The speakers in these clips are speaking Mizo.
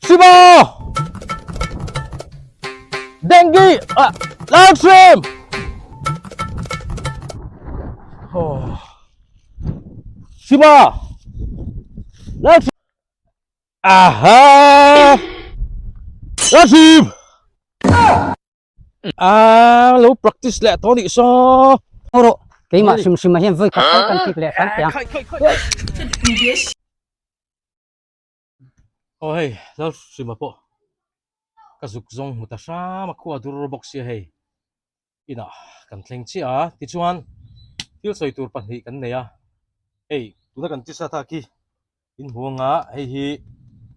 Sibo! Dengue! Ah, live stream! Oh. Sibo! Live stream! Aha! Live stream! Ah, lo practice leh tawh nih saw. Rawh, keimah hrim hrim ah hian vawi khat tal kan kik leh hram teh ang. Aw hei Lalhrima pawh ka zuk zawng hmu ta hram a khua dur bawk sia hei inah kan thleng chiah a tichuan thil sawi tur pahnih kan nei a hei tuna kan t-shirt a khi in hmu anga hei hi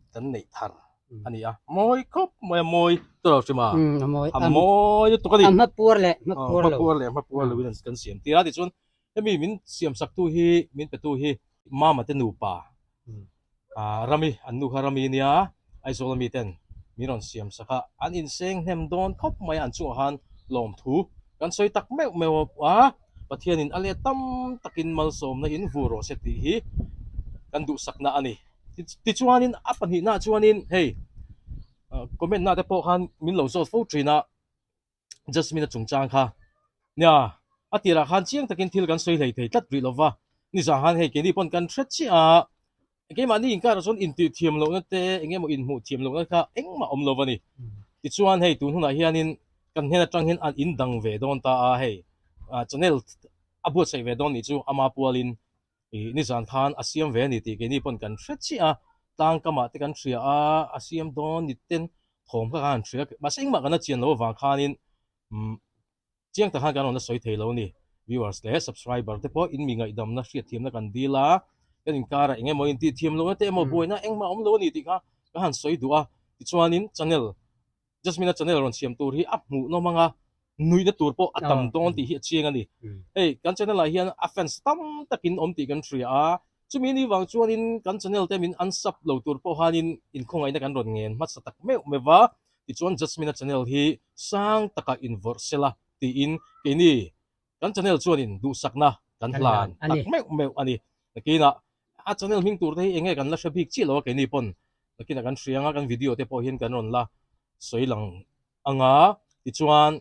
kan neih thar a ni a mawi khawp mai a mawi chu Lalhrima a mawi lutuk a ni a hma puar leh hma puar lo hma puar leh hma puar lo in kan siam tir a tichuan Hemi min siam sak tu hi, min pe tu hi Mama te nupa Rami, an nu kha Rami nia, Aizawl ami ten min rawn siam sak a, an inseng hnem dawn khawp mai a, an chungah khan lawmthu kan sawi tak meuh meuh a, Pathianin a let tam takin malsawmna in vur rawh se tih hi kan duhsakna a ni. Tichuanin a pahnihnaah chuanin hei comment na te pawh khan min lo zawt fo thin a, Jasmine-a chungchang kha. Nia, a tirah khan chiang takin thil kan sawi hlei thei tlat rih lo va, nizan khan hei keini pawn kan hre chiah a, keimahni inkarah chuan intih thiam lohna te eng emaw inhmuh thiam lohna kha engmah awm lo va ni. Tichuan hei tun hunah hianin kan hnen atang hian an indang ve dawn ta a, hei channel a buatsaih ve dawn nih chu ama pualin Ih, nizan khan a siam ve a ni tih keini pawn kan hre chiah a, tlangkamah te kan hria a, a siam dawn ni ten thawm kha kan han hria, mahse engmah kan la chian loh avang khanin umm chiang tak khan kan rawn la sawi thei lo a ni. Viewers leh subscriber te pawh in mi ngaihdamna hriatthiamna kan dil a, kan inkarah eng emaw intihthiam lohna te emaw buaina engmah a awm lo a ni tih kha ka han sawi duh a, tichuanin channel Jasmine-a channel rawn siam tur hi a hmuhnawm ang a, nuihna tur pawh a tam dawn tih hi a chiang a ni. Hei kan channel ah hian a fans tam takin awm tih kan hria a, chumi ni vang chuanin kan channel te min unsub lo tur pawh hanin inkhawngaihna kan rawn ngen hmasa tak meuh meuh va, tichuan Jasmine-a channel hi sang takah invawrh sela tiin keini Kan channel chuanin duhsakna kan hlan tak meuh meuh a ni. Nakinah a channel hming tur te hi enge kan la hre bik chiah lo a keini pawn nakinah kan hria anga kan video te pawh hian kan rawn la sawi lang anga tichuan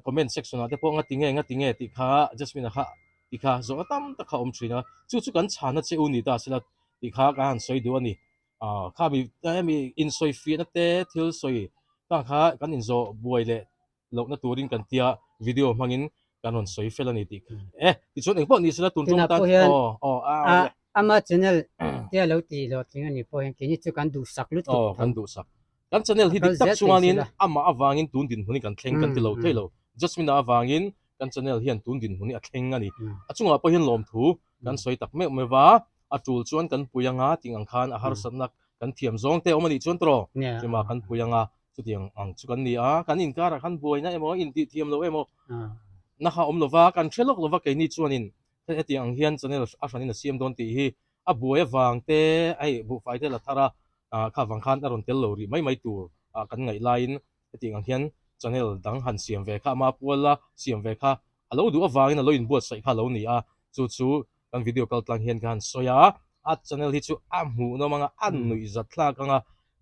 comment section ah te pawh ngati nge ngati nge tih kha Jasmine-a kha tih kha zawhna tam tak kha a awm thin a, chu chu kan chhana che u ni ta sela tih kha ka han sawi duh a ni. Ah khami hemi insawi fiahna te thil sawi tang kha kan inzawh buai leh lohna turin kan tia video hmangin kan rawn sawi fel a ni tih e tichuan engpawh ni sela tun Tunah pawh hian a ama channel te a lo tih hlawhtling a nih pawh hian keini chu kan duhsak lutuk aw kan duhsak kan channel hi dik tak chuanin amah avangin tun dinhmun hi kan thleng kan ti lo thei lo Jasmine-a avangin kan channel hian tun dinhmun hi a thleng a ni a chungah pawh hian lawmthu kan sawi tak meuh meuh va a tul chuan kan pui anga ting ang khan a harsatna kan thiam zawng te a awm a nih chuan tawh chuma kan pui anga Chutiang ang chu kan ni a, kan inkarah khan buaina emaw, intih thiam loh emaw na kha awm lova, kan hre lawk lova keini chuanin hetiang ang hian channel a hranin a siam dawn tih hi a buai avang te hei buhfai te la thar a, kha vang khan a rawn tel lo rih mai mai tur kan ngaih laiin hetiang ang hian channel dang han siam ve kha ama puala siam ve kha a lo duh avangin a lo inbuatsaih kha a lo ni a, chu chu Kan video kal tlang hian ka han sawi a, a channel hi chu a hmuhnawm anga a nuihzat thlak anga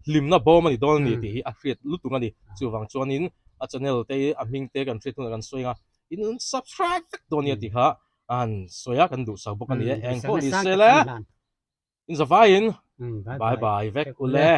hlimna bawm a ni dawn a ni tih hi a hriat lutuk a ni. Chuvang chuanin a channel te hi a hming te kan hriat hunah kan sawi anga in subscribe vek dawn nia tih kha a han sawi a, kan duhsak bawk a ni e. Eng pawh ni se le, in zavaiin bye bye vek ule.